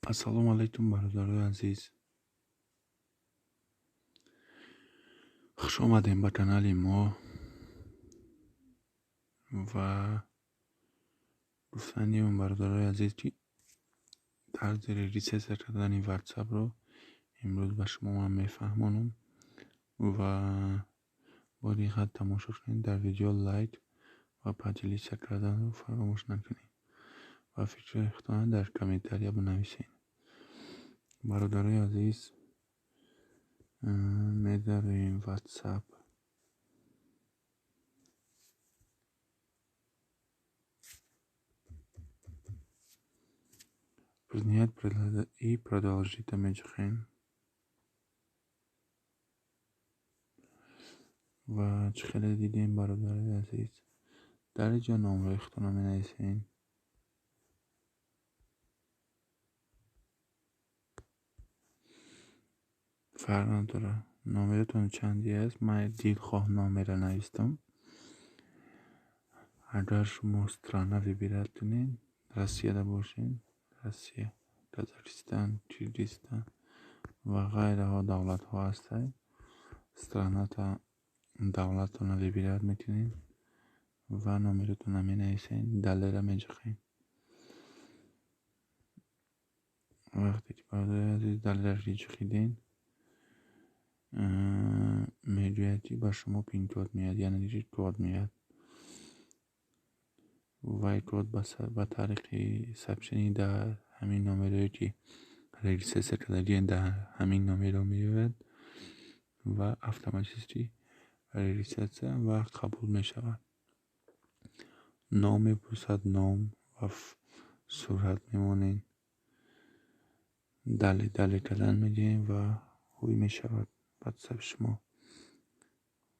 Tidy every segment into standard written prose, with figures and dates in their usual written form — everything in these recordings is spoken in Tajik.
Ассалому алайкум, бародарои азиз. Хуш омадем ба канали мо ва гуфтанием, бародарои азиз, ки тарзи регистрация кардани WhatsApp-ро имрӯз ба шумо ман мефаҳмонам ва бо диққат тамошо кунед. Дар видео лайк ва поделиться карданро фаромӯш накунед ва фикрҳои худтонро дар комментария бинависед. Бародарои азиз, медароем WhatsApp. Принять и продолжить меҷухем ва чӣ хеле дидем, бародарои азиз, дар инҷо номрои худтонро менависед. Фарқ надорад, номератон чанде аст, ман дилхоҳ номера навистам. Агар шумо страна выбирать кунед, Россияда бошед, Россия, Казахстан, Киргизстан ва ғайраҳо давлатҳо ҳастанд. Страната, давлатонро выбирать мекунед ва номератонро менависед, далее меҷухед. Вақте ки, бародари азиз, далее ҷухидем, мегӯяд, ки ба шумо пин-код меояд, яъне ки код меояд. Вай код ба тариқи сообщение дар ҳамин номерое, ки регистрация кардагиен, дар ҳамин номерҳо меояд ва автоматически регистрация ва қабул мешавад. Ном мепурсад, ном ва сурат мемонед. Далее, далее кардан медиҳем ва ҳуй мешавад WhatsApp шумо.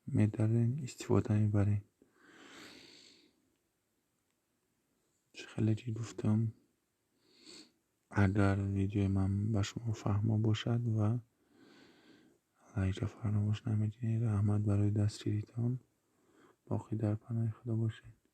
Медарен, истифода мебаред. Чӣ хеле ки гуфтам, агар видеои ман ба шумо фаҳмо бошад ва лайкро фаромӯш намекунед. Раҳмат барои дастгиритон. Боқӣ дар паноҳи Худо бошед.